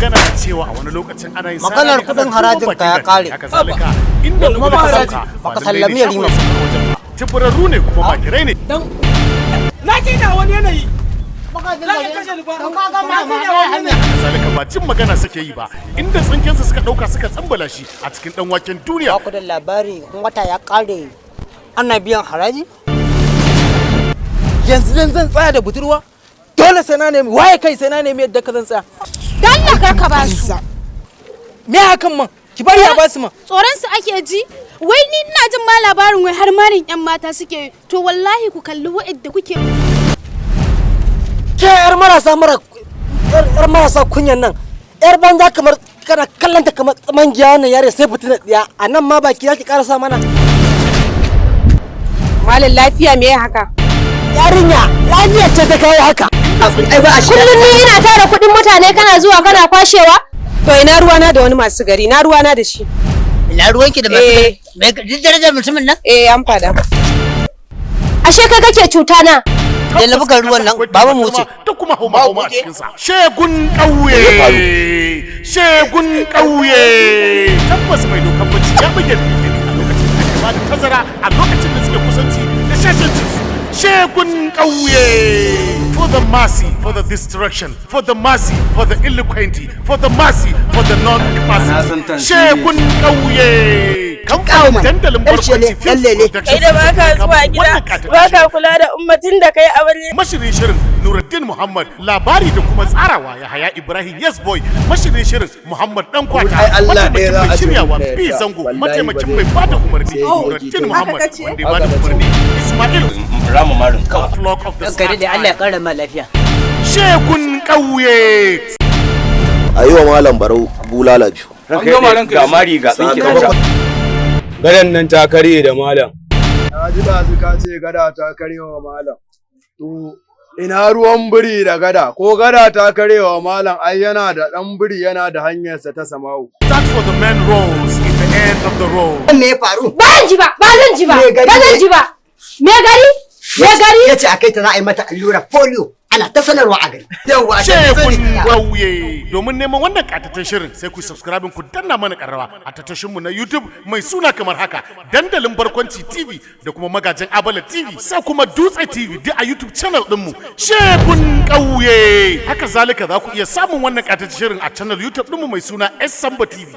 Magana na cewa a wani lokacin ana yin Maganar sara ne kudin ana duban harajin bakin ka ya gatari. kare. Haka zalika, inda Kuma kuma ba ka haraji. sauka Baka ba lallai sallami ne Yarima. shago ya sauka wajen ba. Tiburarru ne kuma makirai ne. Dan na ji na wani yanayi. Za ka kashe ni fa. Na ji na wani yanayi. Haka zalika, ba jin magana suke yi ba, inda tsinkensa suka dauka suka tsambala shi a cikin dan waken duniya. Ba ku da labari in wata ya kare ana biyan haraji? Yanzu dan zan tsaya da budurwa, dole sai na nemi waye kai, sai na nemi yadda ka zan tsaya. Dan Allah kar ka ba su. Me hakan man? Ki bari a basu man. Tsoron su ake ji? Wai ni ina jin ma labarin wai har marin yan mata suke. To wallahi ku kalli wa'idda kuke. Ke yar marasa mara yar marasa kunyan nan, yar banza, kamar kana kallanta kamar mangiya, wannan yare sai fitina tsiya a nan ma baki zaki karasa mana. Malam, lafiya? Me haka? Yarinya lafiya ce ta kawo haka? Ai ba a Kullum ni ina tara kuɗin mutane, kana zuwa kana kwashewa? To ina ruwana da wani masu gari, na ruwana da shi. Ina ruwanki da masu Eh. gari? Duk darajar mutumin nan? Eh, an fada. Ashe kai kake cuta na. Da labukan ruwan nan, baba, mu wuce. Da kuma hauma hauma a cikinsa. Shegun ƙauye, shegun ƙauye. Tabbas mai dokan bacci ya buge da a lokacin da ake bada tazara a lokacin da suke kusanci da shashancin su. Shegun ƙauye. For the mercy, for the destruction, for the mercy, for the eloquent, for the mercy, for the non-capacity. Shegun ƙauye. Kamfanin Dandalin Barkwanci Films Production. Kai da baka zuwa gida, baka kula da ummatin da kai aure. Mashirin shirin Nuruddin Muhammad, labari da kuma tsarawa Yahaya Ibrahim Yes Boy, mashirin shirin Muhammad Dan Kwata, Ai Allah ɗaya mataimakin za mai a ce shiryawa mun B yarda. Zango, Wallahi mataimakin ba mai zai- bada umarni sai Nuruddin goge. Muhammad, Haka kace? wanda ya bada Haka nace. umarni Ismail Rama marin kawai. Flock of the Ranka daɗe, Allah ya ƙara ma lafiya. Shegun ƙauye. A yi wa Malam Barau bulala biyu. Ga mari, ga tsinke. Sakamakon Gadan nan ta karye da malam. Na ji ɗazu ka ce gada ta karyewa malam. To ina ruwan biri da gada? Ko gada ta karyewa malam, ai yana da ɗan biri, yana da hanyarsa ta sama'u. Start for the men rolls in the end of the road. Me ya faru? Ba zan ji ba, ba zan ji ba, Me gari ba zan ne? ji ba. Me gari? Me gari? Ya ce a kai ta za a yi mata allura polio, ana ta sanarwa a gari. Yawwa. Shekun ƙauye. Domin neman wannan ƙatattun shirin, sai ku subscribe, ku danna mana ƙararrawa a tashinmu na YouTube mai suna kamar haka: Dandalin Barkwanci TV da kuma Magajin Abala TV, sai kuma Dutse TV, duk a YouTube channel ɗinmu Shekun Ƙauye. Haka zalika, za ku iya samun wannan ƙatattun shirin a channel YouTube ɗinmu mai suna S Samba TV.